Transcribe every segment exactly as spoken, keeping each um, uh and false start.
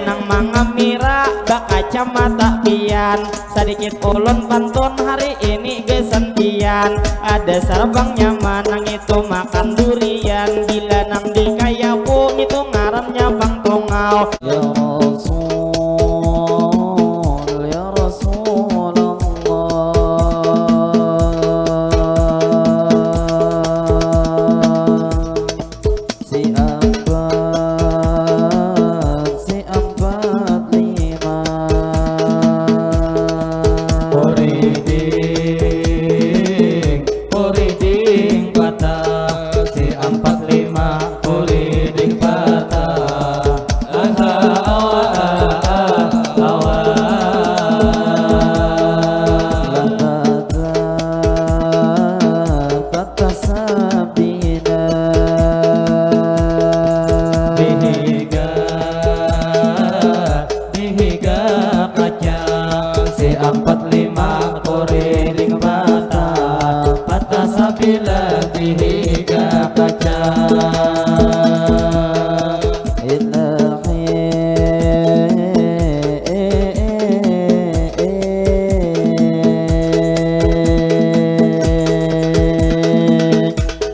Nang mangamira bakacamata pian. Sadikit ulun pantun hari ini gasan pian. Ada sarbang nyaman nang itu makan durian. Bila nang di Kayapu itu ngarannya Bang Tungau. Ya Rasul, ya Rasulullah. Si ampat, si ampat lima. Kuriding, kuriding patah. Si ampat lima, kuriding patah. Aha, awa, aha, awa. Patah sabina. Dihiga, dihiga kaca. Si ampat lima kuriding patah. Patah sabila dihiga kaca. Ilahi.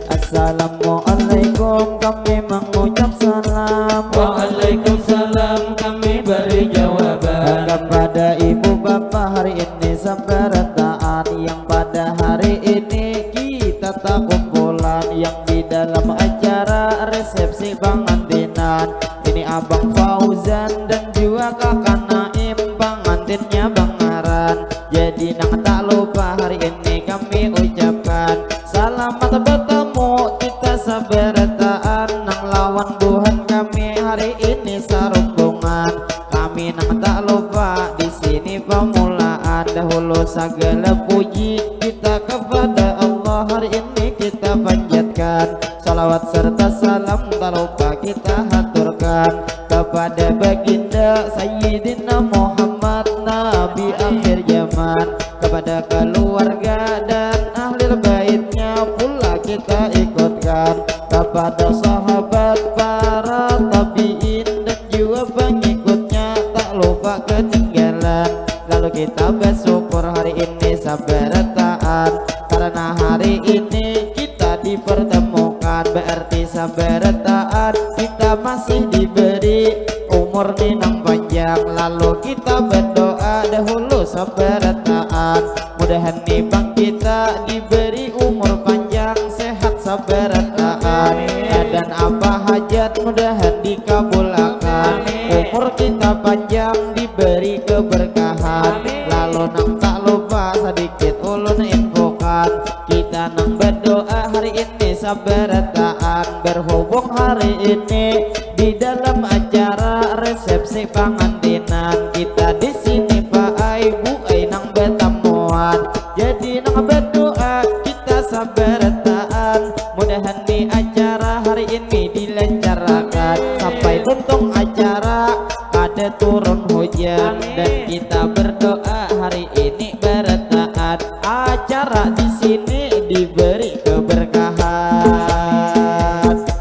Assalamualaikum, kami mengucap salam. Waalaikumsalam, kami beri jawaban. Kepada ibu bapa hari ini sabarataan, yang pada hari ini kita tak kumpulan, yang di dalam acara resepsi pangantinan. Ini Abang Fauzan dan juga Kakak Naim, pangantinnya Bang Aran. Jadi nang tak lupa hari ini kami ucapkan selamat bertemu kita sabarataan, nang lawan buhan kami hari ini sarumbungan. Kami nang tak lupa di sini pamulaan, dahulu sagala puji kita kepada Allah, hari ini kita panjatkan. Salawat serta salam tak lupa kita haturkan kepada baginda Sayyidina Muhammad, Nabi akhir zaman, kepada keluarga dan ahli baitnya pula kita ikutkan, kepada sahabat, para tabiin dan juga pengikutnya tak lupa ketinggalan. Lalu kita bersyukur hari ini sabarataan, karena hari ini kita dipertemukan, berarti sabarataan kita masih diberi umur ni nang panjang. Lalu kita berdoa dahulu sabarataan, mudahan ni Bang kita diberi umur panjang, sehat sabarataan. Amin. Dan apa hajat mudahan dikabulakan. Amin. Umur kita panjang, diberi keberkahan. Amin. Lalu nang tak lupa sadikit ulun infokan, kita nang berdoa hari ini sabarataan, berhubung hari ini di dalam acara resepsi pangantinan, kita di sini Pak ai Bu ai nang batamuan. Jadi nang berdoa kita sabarataan, mudahan ni acara hari ini dilancarakan sampai tuntung acara, kada turun hujan. Amin. Dan kita berdoa hari ini barataan, acara di sini diberi keberkahan.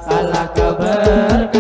Alah keberkahan.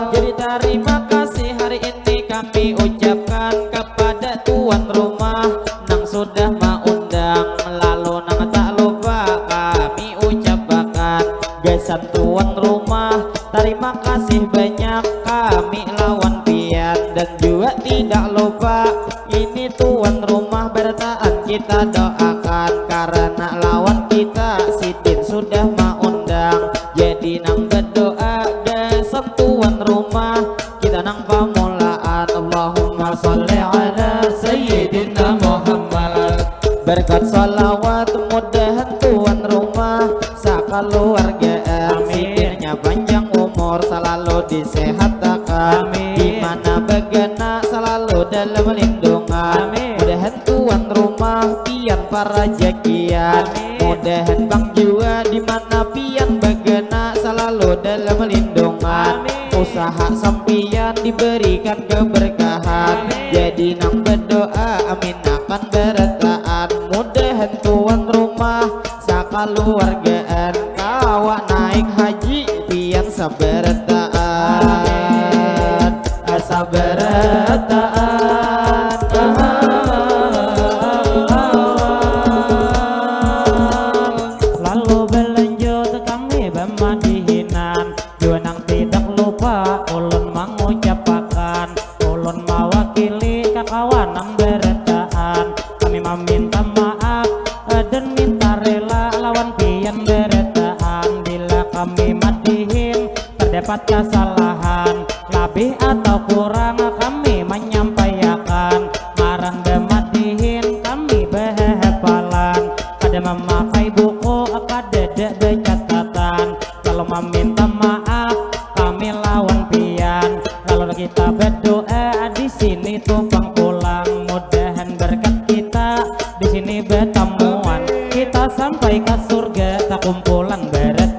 Jadi tarima kasih hari ini kami ucapkan kepada tuan rumah nang sudah maundang, lalu nang tak lupa kami ucapakan gasan tuan rumah, tarima kasih banyak kami lawan pian, dan juga tidak lupa ini tuan rumah barataan kita doakan, karena lawan kita sidin sudah maundang. Jadi nang berdoa gasan tuan rumah, kita nang pamulaan. Allahumma sholli ala Sayyidina Muhammad. Berkat salawat mudahan tuan rumah sakaluargaan. Amin. Sidinnya panjang umur, selalu disehatakan. Amin. Di mana bagana selalu dalam lindungan. Amin. Mudahan tuan rumah pian parajakian. Amin. Mudahan Bang jua di mana pian bagana selalu dalam lindungan. Amin. Usaha sampian diberikan keberkahan. Amin. Jadi nang berdoa amin akan barataan. Mudahan tuan rumah sakaluargaan, kawan Sabarataan, sabarataan. Lalu balanjut kami bamadihinan, jua nang tidak lupa ulun mangucapakan, ulun mawakili kakawanan barataan. Kami maminta maaf, eh, dan minta rela lawan pian barataan bila kami madihin terdapat kasalahan, labih atau kurang kami manyampaiakan. Ngaran bamadihin kami bahahapalan, kada mamakai buku, kadada bacatatan. Lalu maminta maaf kami lawan pian, lalu kita badoa di sini tu pang pulang. Mudahan berkat kita di sini batamuan, kita sampai ka surga takumpulan barataan.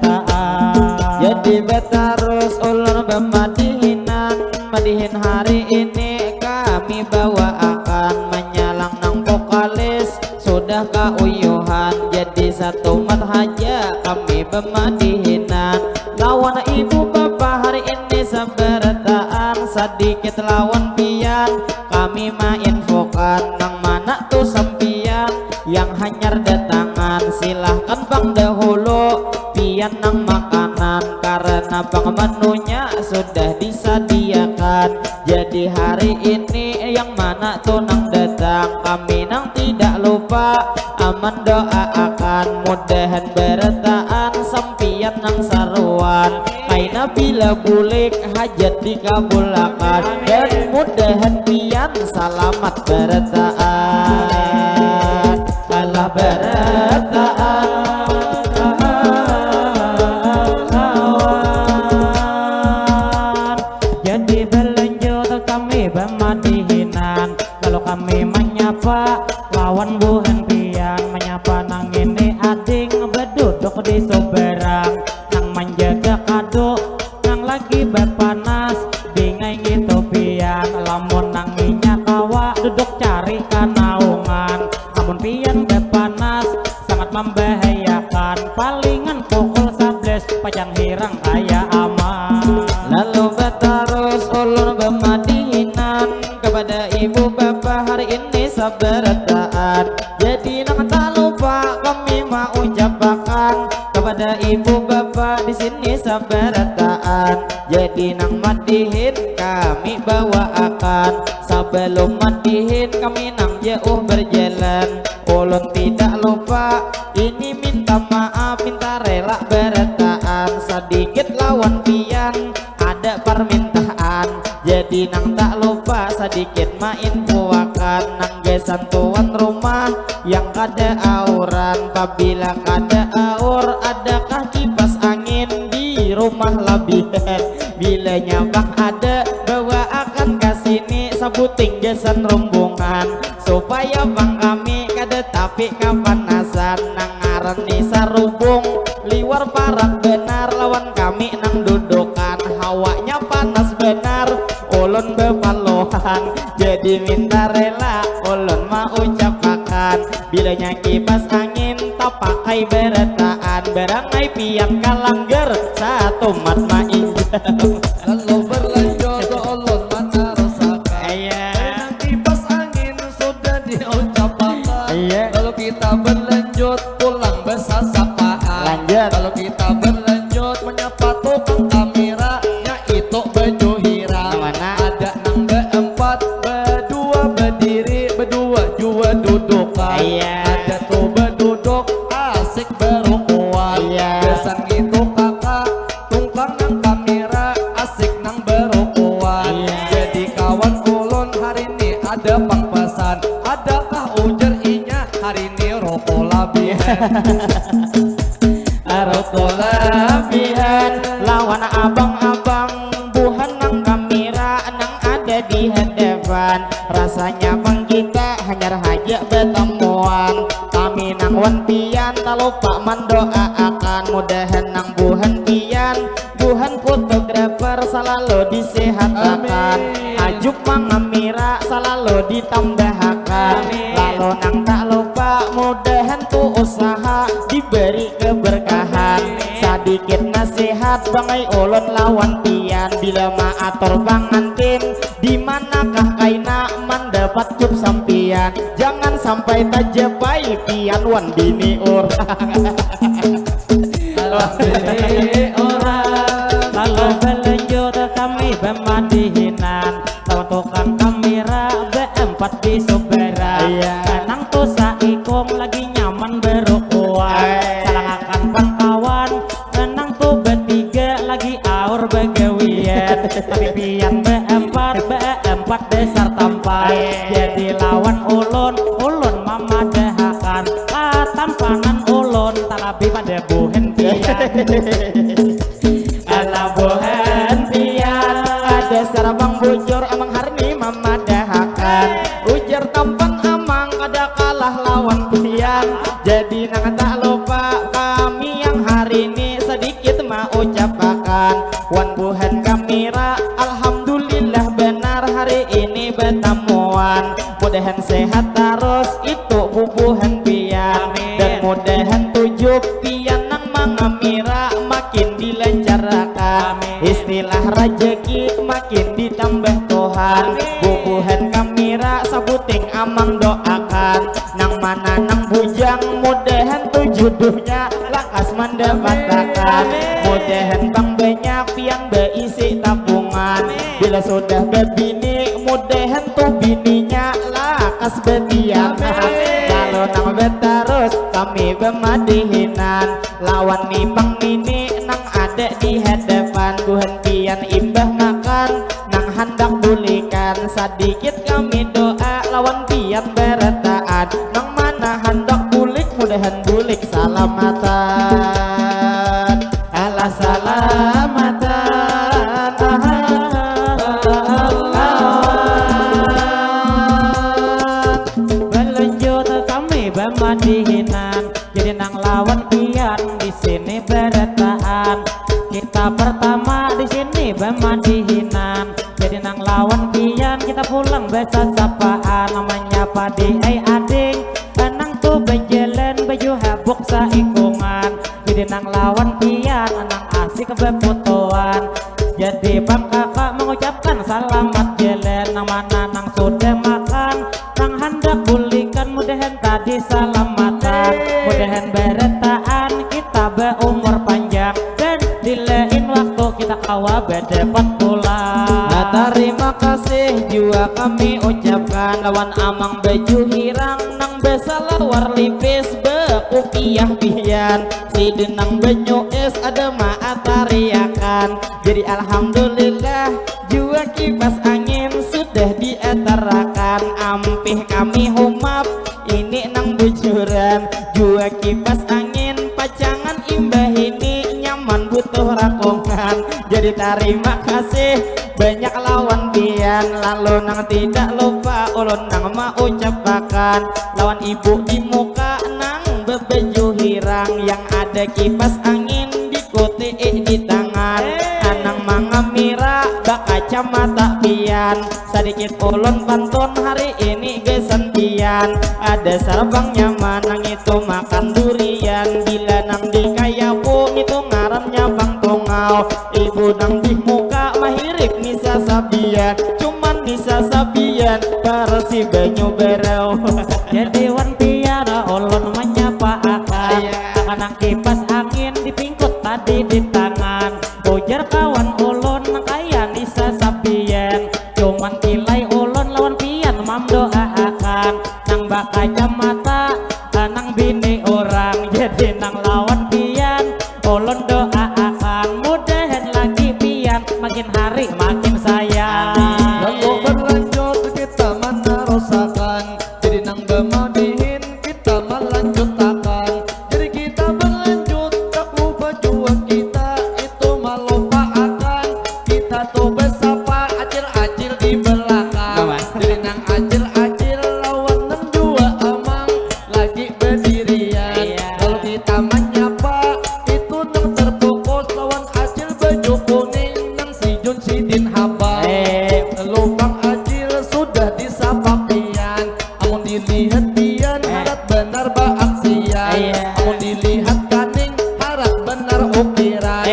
Jadi batarus ulun bamadihinan, madihin hari ini kami bawaakan manyalang nang vokalis sudah kauyuhan, jadi satumat haja kami bamadihinan. Lawan ibu bapa hari ini sabarataan, sadikit lawan pian kami mainfokan, nang mana tu sampiyan yang hanyar datangan, silahkan pang dahulu pian nang makanan, karena pang menunya sudah disadiakan. Jadi hari ini yang mana tu nang datang, kami nang tidak lupa mendoaakan, mudahan barataan sampiyan nang saruan, kaina bila bulik hajat dikabulakan, dan mudahan pian salamat barataan. Alah barataan kawan. Jadi balanjut kami bamadihinan, lalu kami manyapa lawan buhan pian, manyapa nang ini ading baduduk di subarang, nang manjaga kadu nang lagi bapanas dingai ngitu pian, lamun nang inya kawa duduk cari kanaungan, amun pian bapanas sangat mambahayakan, palingan pukul sablas pacang hirang kaya aman. Lalu batarus ulun bamadihinan kapada ibu bapa hari ini sabarataan, jadi nang tak lupa kami maucapakan kapada ibu bapa di sini sabarataan, jadi nang madihin kami bawaakan, sabalum madihin kami nang jauh barjalan, ulun tidak lupa ini minta maaf, minta rela barataan, sadikit lawan pian ada parmintaan, jadi nang tak lupa sadikit mainfoakan, nang gasan tuan rumah yang kada auran, pabila kada aur adakah kipas angin di rumah labihan, bilanya pang ada bawaakan ka sini sabuting gasan rumbungan, supaya pang kami kada tapi kapanasan, nang ngaran ni sarubung liwar parak banar lawan kami nang dudukan, hawanya panas banar ulun bapaluhan, jadi minta rela ulun maucapakan, bilanya kipas angin tapakai barataan, barangai pian ka langgar satumat mainjam. Lalu berlanjut ulun manarusakan. Iya. Nang kipas angin sudah diucapakan. Iya. Lalu kita berlanjut pulang bersasapaan. Lanjut. Lalu kita berlanjut menyapa tukang kamera, nya itu baju hirang. Yang mana? Ada nang beempat, bedua bediri, bedua jua dudukan. Iya. Ada tu beduduk asik berukuan. Iya. Gasan ngitu kakak, tungkang nang kamera asik nang berukuan. Iya. Jadi kawan ulun hari ni ada pang pesan. Adakah ujar inya hari ni rokok labihan? Rokok labihan lawan abang-abang buhan nang kamera nang ada di hadapan. Rasanya pang kita hanyar haja batamuan. Kami nang wan pian talupa mandoaakan, mudahan nang buhan pian buhan fotografer salalu disehatakan. Amin. Ajuk mangamira salalu ditambahakan. Amin. Lalu nang tak lupa mudahan tu usaha diberi keberkahan. Amin. Sadi Dikit nasihat bangai ulun lawan pian, bila maatur pangantin, di manakah kaina mandapat cup sampian? Jangan sampai tajapai pian wan bini urang. Lalu balanjut kami bamadihinan, lawan tukang kamera baampat di subara. Nang tu saikung lagi nyaman barukuan, salangakan pangkawan. Nang tu batiga lagi aur bagawian, tapi pian baampat, baampat dasar tampan. Jadi lawan ulun, ulun mamadahakan katampanan ulun talabi pada buhan pian. Alah buhan pian. Dasar pang bujur amang hari ni mamadahakan, ujar tampan amang kada kalah lawan pian. Jadi nang tak lupa kami yang hari ni sadikit maucapakan wan buhan kamira, alhamdulillah banar hari ini batamuan. Mudahan sehat tarus itu bubuhan pian. Amin. Dan mudahan tujuh pian nang mangamira makin dilancarakan. Amin. Istilah rajaki makin ditambah Tuhan. Amin. Bubuhan kamira sabuting amang doakan. Nang mana nang bujang mudahan tu juduhnya lakas mandapatakan. Amin. Mudahan pang banyak pian baisi tabungan. Amin. Bila sudah babini mudahan tu bininya lakas bapian. Amin. Lalu nang batarus kami bamadihinan lawan ni pang nini nang ada di hadapan buhan pian imbah makan. Nang handak bulikan sadikit kami doa lawan pian barataan. Nang mana handak bulik mudahan bulik salamatan. Alah salamatan. Balanjut kami bamadihinan. Jadi nang lawan pian di sini barataan. Kita pertama di sini bamadihinan. Jadi nang lawan pian kita pulang basasapaan. Namanya padi ai ading. Nang tu bajalan baju habuk saikungan. Jadi nang lawan pian nang asik baputuan. Jadi pang kakak mengucapkan selamat jalan. Nang mana nang sudah makan, nang handak bulikan mudahan tadi salamatan. Mudahan barataan kita baumur panjang dan di lain waktu kita kawa badapat pulang. Nah, tarima kasih jua kami ucapkan lawan amang baju hirang nang basalawar lipis bakupiah pian. Sidin nang banyu es ada maatariakan. Jadi alhamdulillah jua kipas angin sudah diatarakan. Ampih kami humap ini nang bujuran. Jua kipas angin pacangan imbah ini nyaman butuh rakungan. Jadi tarima kasih banyak lawan pian. Lalu nang tidak lupa ulun nang maucapakan lawan ibu di muka nang babaju hirang yang ada kipas angin di kutii di tangan. Anang mangamira bakacamata pian. Sadikit ulun pantun hari ini gasan pian. Ada sarbang nyaman nang itu makan durian. Bila nang di kayapu itu ngarannya pang tungau. Ibu nang di muka mahirip ni sasabian. Cuman ni sasabian parsi banyu barau. Jadi wan pian ulun manyapaakan. Iya. Akan nang kipas angin di pingkut tadi di tangan. Ujar kawan ulun nang kaya ni sasabian. Cuman kilai ulun lawan pian mamdoaakan. Nang bakacamata, nang bini urang. Jadi nang lawan pian, ulun doaakan. Mudahan lagi pian makin hari makin sayang. Lalu berlanjut kita menerusakan. Jadi nang bamadihin kita melanjutakan. Jadi kita berlanjut tak lupa jua kita itu malupaakan. Kita tu basapa acil-acil di balakang. Jadi nang acil-acil lawan nang jua amang lagi badirian. Iya. Lalu kita manyapa itu nang terpilih.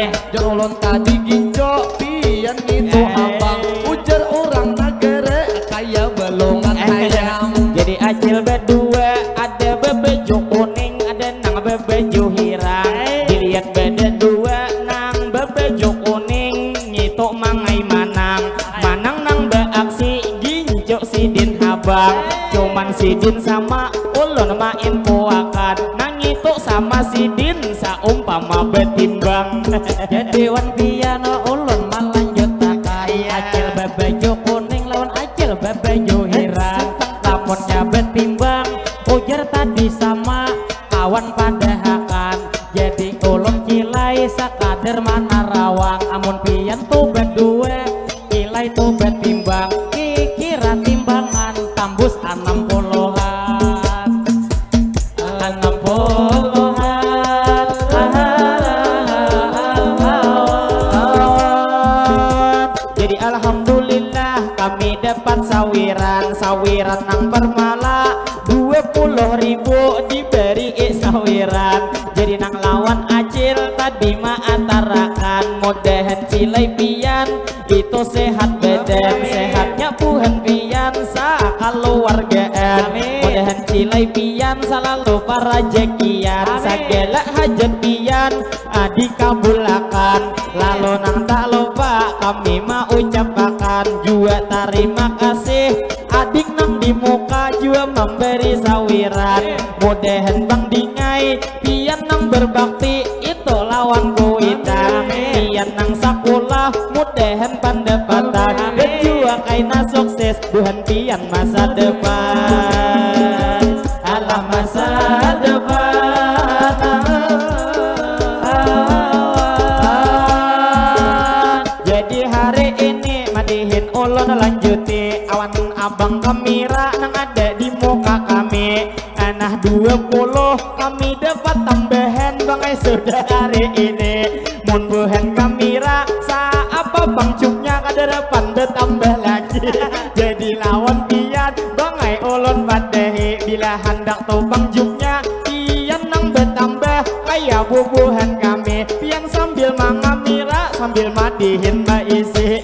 Jar ulun tadi ginco, pian ngitu abang. Ujar urang nagara kaya balungan ayam. Jadi acil badua ada babaju kuning, ada nang babaju hirang. Dilihat badadua nang babaju kuning ngitu mangai manang. Manang nang baaksi ginco sidin habang. Cuman sidin sama ulun mainkuakan. Nang ngitu sama sidin saumpama batimbang. Jadi wan pian ulun malanjutakan. Acil babaju kuning lawan acil babaju hirang. Lamunnya batimbang, ujar tadi sama kawan padahakan. Jadi ulun kilai sakadar manarawang. Amun pian tu badua, kilai tu batimbang. Kikira timbangan tambus anam puluhan. Anam puluhan. Jadi alhamdulillah kami dapat sawiran, sawiran nang bermala dua puluh ribu diberi sawiran. Jadi nang lawan acil tadi maatarakan, mudahan cilai pian itu sehat badan, sehatnya buhan pian sakaluargaan. Mudahan cilai pian selalu parajakian, segala hajat pian dikabulakan. Lalu nang tak lupa kami maucapakan jua tarima kasih adik nang di muka jua memberi sawiran. Mudahan bang dingai pian nang berbakti itu lawan kuitan. Pian nang sakulah mudahan pandapatan dan jua kaina sukses buhan pian masa depan. Alah masa depan. Jadi hari ini madihin ulun lanjuti awan abang kamira nang ada di muka kami. Anah dua puluh kami dapat tambahan bangai sudah hari ini. Mun buhan kamira saapa bang juknya kada dapat betambah lagi. Jadi lawan pian bangai ulun padahi bila handak tu bang juknya pian nang betambah kaya bubuhan kami. Pian sambil mangamira sambil madihin baisi.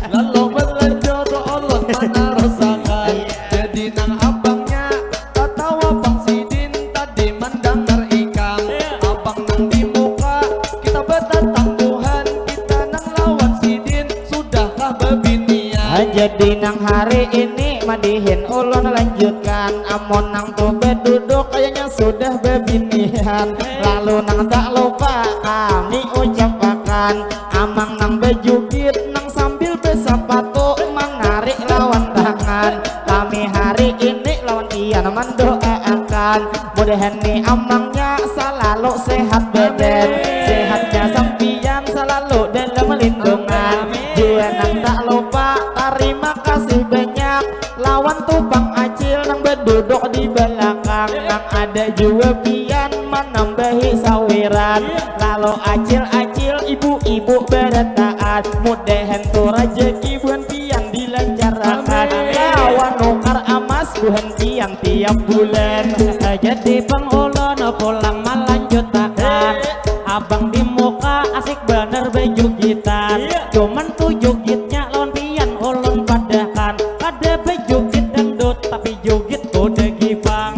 Lalu berlanjut ulun manarusakan. Jadi nang abangnya tatawa bang sidin tadi mandangar ikam. Abang nang di muka kita betatangguhan, kita nang lawan sidin sudahkah babinian? Jadi nang hari ini madihin ulun lanjutkan. Amun nang tu beduduk kayaknya sudah babinian. Lalu nang tak lupa kami ucapakan, amang nang bejugit nang sambil besapatu manarik lawan tangan. Kami hari ini lawan pian mandoaakan mudahan ni amangnya salalu sehat badan, sehatnya sampiyan salalu dalam lindungan. Jua nang tak lupa tarima kasih banyak lawan tu bang acil nang beduduk di balakang, nang ada jua pian manambahi sawiran. Lalu acil-acil ibu-ibu barataan mudahan tu rajaki buhan pian dilanjarakan. Lawan nukar amas buhan pian tiap bulan. Jadi bang ulun pulang malanjutakan. Abang di muka asik banar bejugitan. Cuman tu jugitnya lawan pian ulun padahkan. Kada bejugit dangdut tapi jugit kuda gipang.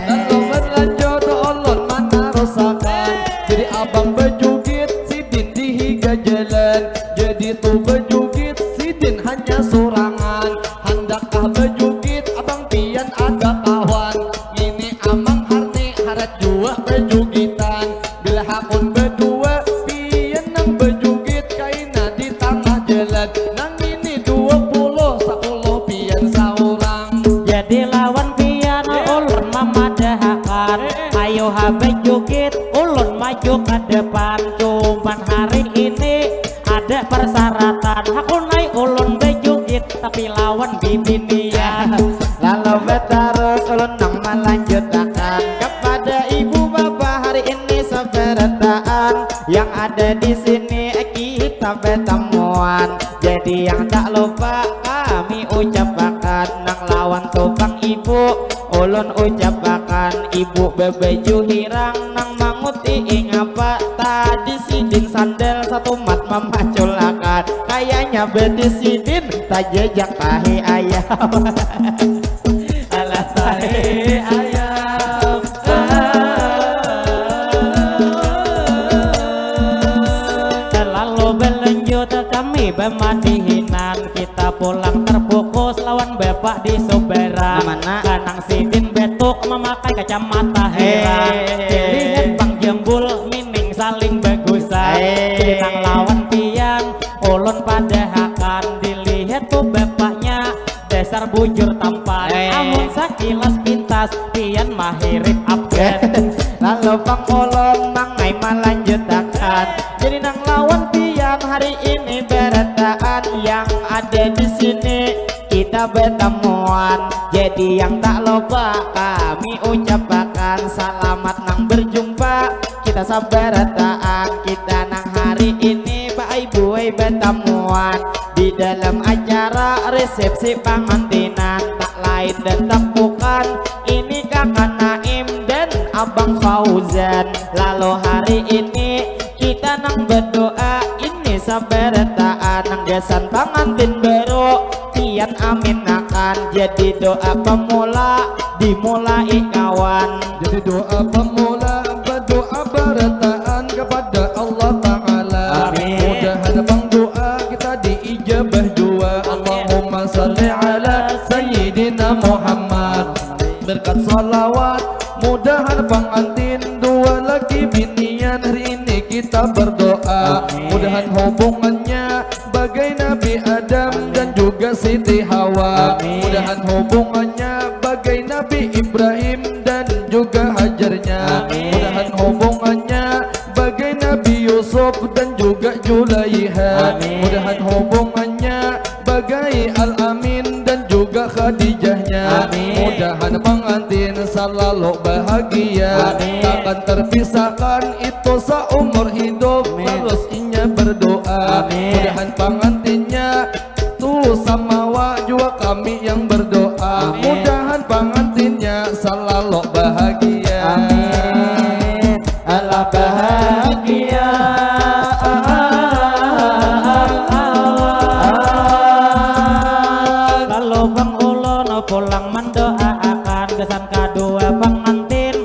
Lalu berlanjut ulun manarusakan. Jadi abang bejugit sidin di higa jalan. Jadi tu bejugit sidin hanya surangan. Handakkah bejugit abang pian ada kawan? Ngini amang harni harat jua bejugitan. Bila hakun bedua pian nang bejugit kaina di tangah jalan. Nang ngini dua puluh sapuluh pian saurang. Jadi lawan pian ulun mamadahakan. Ayo ha bejugit ulun maju ka depan. Cuman hari ini ada persyaratan. Hakun ai ulun bejugit tapi lawan bibinian. Lalu betarus ulun nang malanjutakan kepada ibu bapa hari ini sabarataan yang ada di sini kita betamuan. Jadi yang tak lupa kami ucapakan nang lawan tu bang ibu ulun ucapakan ibu bebaju hirang nang mang Muti ingapa tadi sidin sandal satumat mamaculakan. Kayanya betis sidin tajajak tahi ayam. Alah tahi ayam. Lalu berlanjut kami bemadihinan, kita pulang terfokus lawan bapak di Subera. Mana? Kanang sidin betuk memakai kacamata hira. Dilihat pang jembul mining saling bagusan. Sidin nang lawan pian ulun padahakan, dilihat tu bapaknya dasar bujur tampan. Amun sakilas pintas pian mahirip abgan. Lalu pang ulun mangai malanjutakan. Jadi nang lawan pian hari ini berataan yang ada di sini kita bertemuan. Jadi yang tak lupa kami ucapakan selamat nang berjumpa. Kita sabarataan kita nang hari ini baai buai bertemuan di dalam acara resepsi pangantinan. Tak lain dan tak bukan ini kakak Naim dan abang Fauzan. Lalu hari ini kita nang berdoa ini sabarataan nang gasan pangantin baru. Pian aminakan jadi doa pemula dimulai kawan. Jadi doa pemula berdoa barataan kepada Allah Ta'ala. Amin. Mudahan bang doa kita diijabah jua. Amin. Allahumma salli ala Sayyidina Muhammad. Berkat salawat mudahan pangantin dua lagi binian hari ini kita berdoa. Amin. Mudahan hubungannya bagai Nabi Adam dan juga Siti Hawa. Amin. Mudahan hubungannya bagai Nabi Ibrahim dan juga Hajarnya. Amin. Mudahan hubungannya bagai Nabi Yusuf dan juga Julaiha. Amin. Mudahan hubungannya bagai Al-Amin dan juga Khadijahnya. Amin. Mudahan pengantin selalu bahagia. Amin. Takkan terpisahkan itu seumur hidup. Amin. Terus inya berdoa. Amin. Mudahan pengantinnya tu samawa jua kami yang berdoa. Amin. Mudahan pengantinnya selalu bahagia. Amin. Alah bahagia. Lalu bang ulun pulang mendoaakan gasan kadua pengantin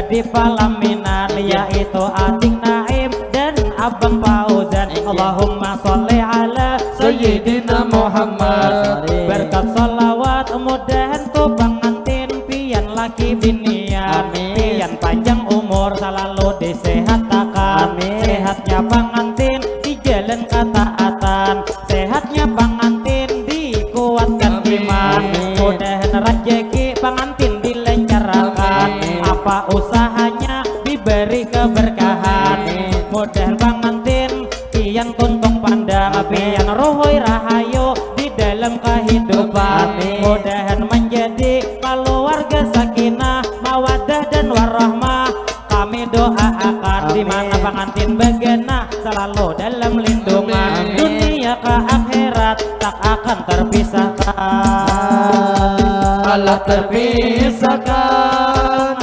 di palaminan, yaitu Adik Naim dan Abang Fauzan. Allahumma sholli ala Sayyidina Muhammad. Berkat salawat mudahan tu pangantin pian laki binian. Amin. Pian panjang umur salalu disehatakan. Amin. Sehatnya pangantin di jalan kataatan. Sehatnya pangantin dikuatkan iman. Amin. Mudahan rajaki pangantin dilancarkan. Amin. Apa usahanya diberi keberkahan. Amin. Mudahan pangantin pian tuntung pandang. Amin. Pian ruhui rahayu di dalam kehidupan. Amin. Mudahan menjadi keluarga sakinah, mawadah dan warahmah. Kami doaakan di mana pangantin bagana selalu dalam lindungan. Amin. Dunia ke akhirat tak akan terpisahkan. Alah terpisahkan.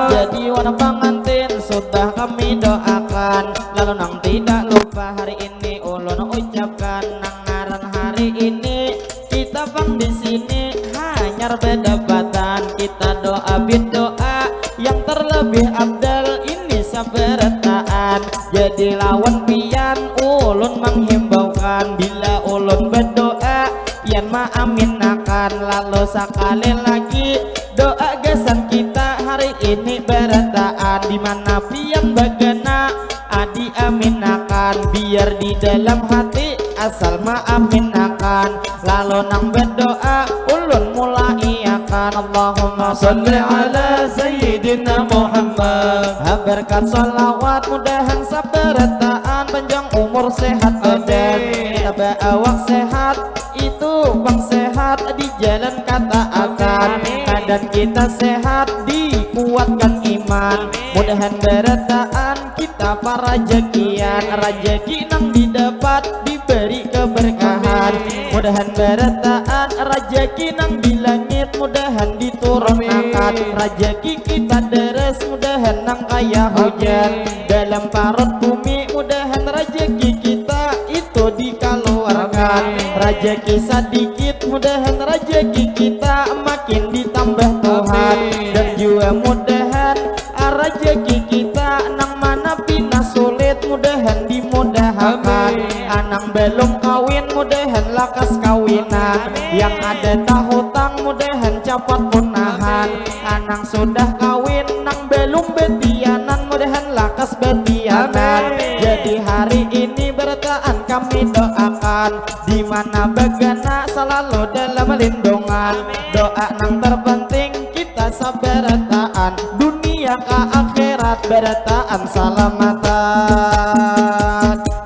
Jadi wan pangantin sudah kami doakan, lalu nang tidak lupa hari ini ulun ucapkan nang ngaran hari ini kita pang di sini hanyar bedapatan, kita doa berdoa yang terlebih abdal ini sabarataan. Jadi lawan pian ulun menghimbaukan, bila ulun berdoa pian maaminakan. Lalu sekali lagi doa gasan kita hari ini berataan, di mana pian bagana adi aminakan, biar di dalam hati asal maaminakan. Lalu nang berdoa ulun mulaiakan, Allahumma sholli ala Sayyidina Muhammad. Berkat salawat mudahan sabarataan, panjang umur sehat badan, kita baawak sehat, itu pang sehat di jalan kataatan. Amin. Badan kita sehat dikuatkan iman. Amin. Mudahan barataan kita parajakian, rajaki nang didapat diberi keberkahan. Amin. Mudahan barataan rajaki nang di langit mudahan diturun akan. Amin. Rajaki kita deres, mudahan nang kaya hujan. Amin. Dalam parut bumi, mudahan rajaki kita itu dikaluarkan. Amin. Rajaki sadikit, mudahan rajaki kita makin ditambah Tuhan. Amin. Dan jua mudahan rajaki kita nang mana pina sulit, mudahan dimudahakan. Amin. Anang balum kawin, mudahan lakas kawinan. Amin. Yang ada tahutang, mudahan capat punahan. Amin. Anang sudah kawin, nang balum batianan, mudahan lakas batianan. Amin. Jadi hari ini barataan kami doakan, di mana bagana salalu dalam lindungan. Amin. Doa nang terpenting kita sabarataan, dunia ka akhirat barataan salamatan.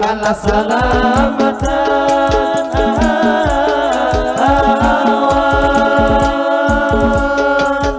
Ala salamatan, awan.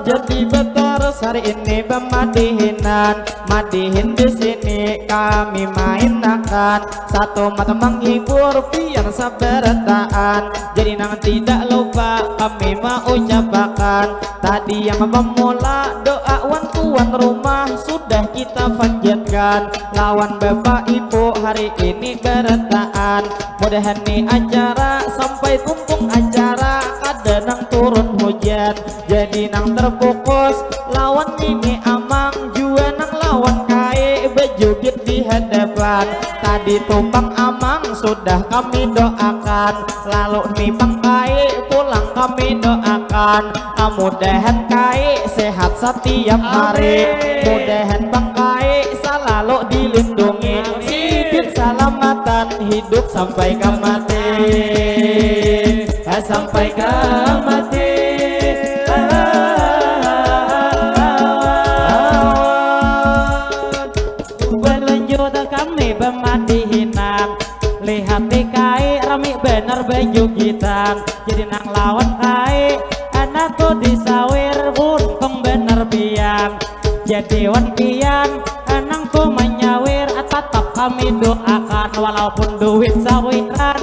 Jadi batarus hari ini bamadihinan, madihin di sini kami mainakan. Satu mata menghibur pian sabarataan. Jadi nang tidak lupa kami maucapakan, tadi yang pemula doa wan tuan rumah sudah kita panjatkan. Lawan bapak ibu hari ini barataan, mudahan ni acara sampai tuntung acara, kada nang turun hujan. Jadi nang terfokus lawan nini amang, jua nang lawan kai bajugit di hadapan. Tadi tu pang amang sudah kami doakan, lalu ni pang kai pulang kami doakan. Ah, mudahan kai sehat satiap hari. Amin. Mudahan pang kai salalu dilindungi. Amin. Sidin salamatan hidup sampai ka mati. Amin. Ah, sampai ka mati. Awan. Balanjut kami bamadihinan, lihati kai rami banar bajugitan. Jadi nang lawan kai, anak tu disawir, untung banar pian. Jadi wan pian, nang ku manyawir, tatap kami doakan, walaupun duit sawiran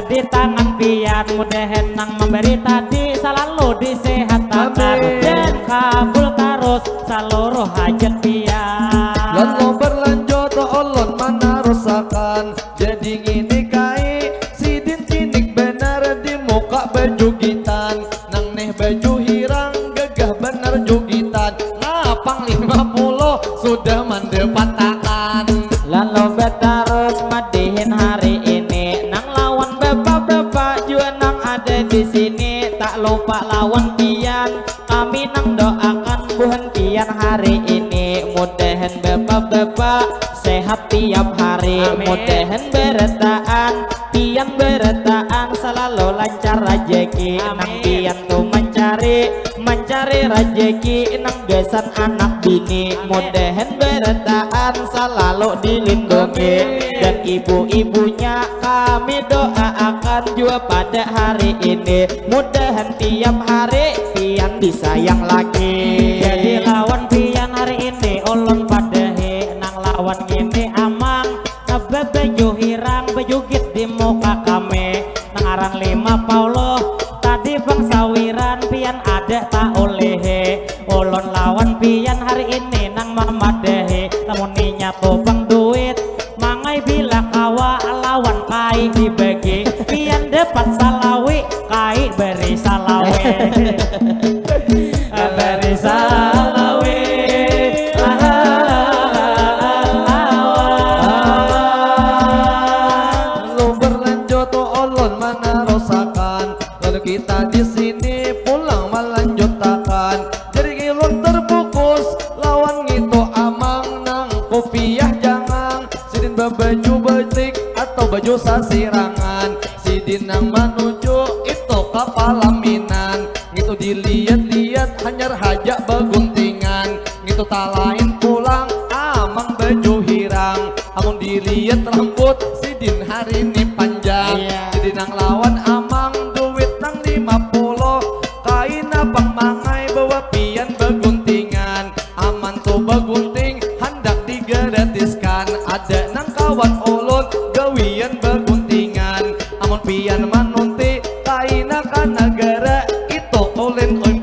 di tangan pian, mudahan nang mambari tadi salalu disehatakan. Amin. Dan kabul tarus saluruh hajat pian. Lalu berlanjut ulun manarusakan. Jadi ngini kai, sidin cinik banar di muka bajugitan. Nang neh baju hirang gagah banar jugitan. Ngapang lima puluh sudah mandapatakan. Lalu batarus madihin hari ini, nang lawan bapak-bapak jua nang ada di sini. Tak lupa lawan pian, kami nang doakan buhan pian hari ini. Mudahan bapak-bapak sehat tiap hari. Amin. Mudahan barataan pian barataan salalu lancar rajaki. Amin. Nang pian tu mancari, mancari rajaki nang gasan anak bini. Amin. Mudahan barataan salalu dilindungi. Amin. Dan ibu-ibunya kami doaakan jua pada hari ini. Mudahan tiap hari pian disayang laki. Jadi lawan pian hari ini ulun padahi, nang lawan ngini amang. Baju hirang bajugit di muka kami, nang aran lima puluh tadi pang sawiran pian ada taulihi. Ulun lawan pian hari ini nang mamadahi, lamun inya tu pang duit mangai bila kawa lawan kai dibagi, pian dapat salawi kai bari salawi. Bari salawi. Lalu berlanjut ulun manarusakan, lalu kita di sini pulang melanjutakan. Jadi ulun terfokus lawan ngitu amang nang kupiah jangang, sidin babaju batik atau baju sasirangan, sidin nang manuju itu ka palaminan. Ngitu diliat-liat hanyar haja baguntingan. Ngitu talain pulang amang baju hirang. Amun diliat rambut sidin hari ni panjang. Iya. Jadi nang lawan amang duit nang lima puluh. Kaina pang mangai bawa pian baguntingan. Aman tu bagunting handak digratiskan. Ada nang kawan ulun gawian baguntingan. Amun pian manunti kaina ka nagara itu ulin uy.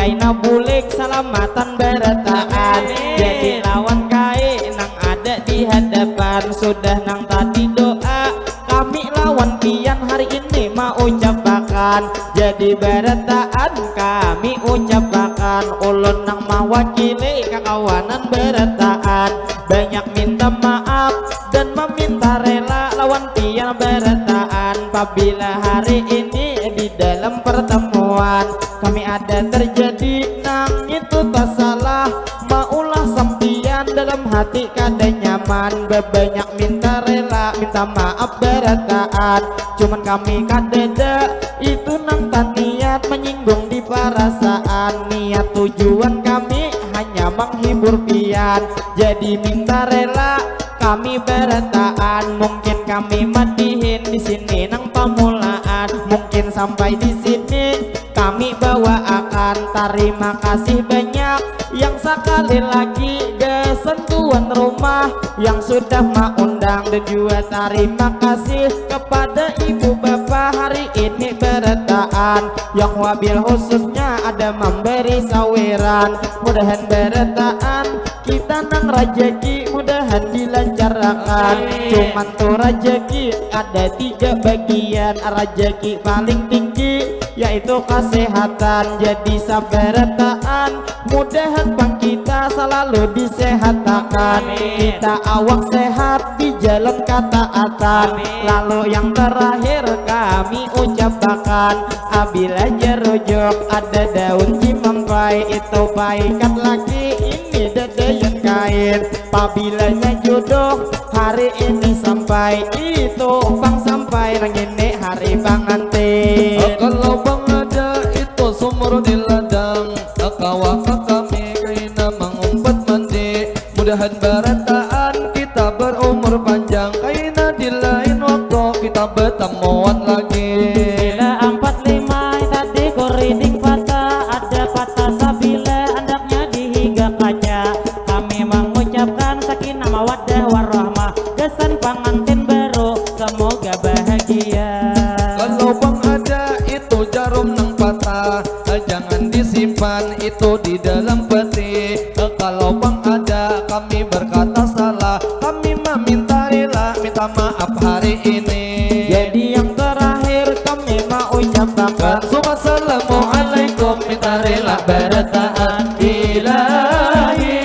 Aina bulik salamatan barataan. Jadi lawan kai nang ada di hadapan, sudah nang tadi doa, kami lawan pian hari ini maucapakan. Jadi barataan kami ucapakan, ulun nang mawakili kakawanan barataan. Banyak minta maaf dan meminta rela lawan pian barataan. Pabila hari ini di dalam pertemuan kami ada terjadi nang itu tasalah, maulah sampian dalam hati kada nyaman, babanyak minta rela, minta maaf barataan. Cuman kami kadada itu nang taniat menyinggung di parasaan. Niat tujuan kami hanya menghibur pian, jadi minta rela kami barataan. Mungkin kami madihin di sini nang pamulaan, mungkin sampai di sini kami bawaakan. Tarima kasih banyak yang sakali lagi gasan tuan rumah yang sudah maundang, dan jua tarima kasih kepada ibu bapa hari ini barataan, yang wabil khususnya ada memberi sawiran. Mudahan barataan kita nang rajaki mudahan dilancarakan. Amin. Cuman tu rajaki ada tiga bagian, rajaki paling tinggi yaitu kesehatan. Jadi sabarataan mudahan pang kita selalu disehatakan. Amin. Kita awak sehat di jalan kataatan. Amin. Lalu yang terakhir kami ucapakan, abila jerujuk ada daun cimampai, itu paikat lagi ini dadayan kain. Pabilanya jodoh hari ini sampai, itu pang sampai nang ini hari pangantin. Kalau pang ada itu sumur di ladang, kawa ka kami kaina mangumpat mandi. Mudahan barataan kita berumur panjang, kaina di lain waktu kita batamuan lagi. Bila ampat lima tadi kuriding patah, ada patah sabila andaknya di higa kaca. Kami mengucapkan sakinah mawaddah warahmah gasan pangantin baru, semoga bahagia. Kalau pang ada itu jarum nang patah, jangan disimpan itu di dalam peti. Kalau pang ada kami berkata salah, kami meminta rela, minta maaf hari ini. Jadi yang terakhir kami mau ucapkan, langsung assalamualaikum, minta rela barataan ilahi.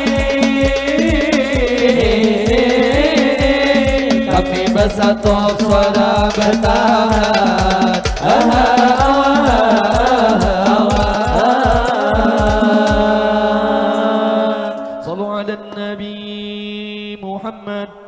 Kami bersatu suara bertahan. Aha, aha, aha, aha. Sallu ala Nabi Muhammad.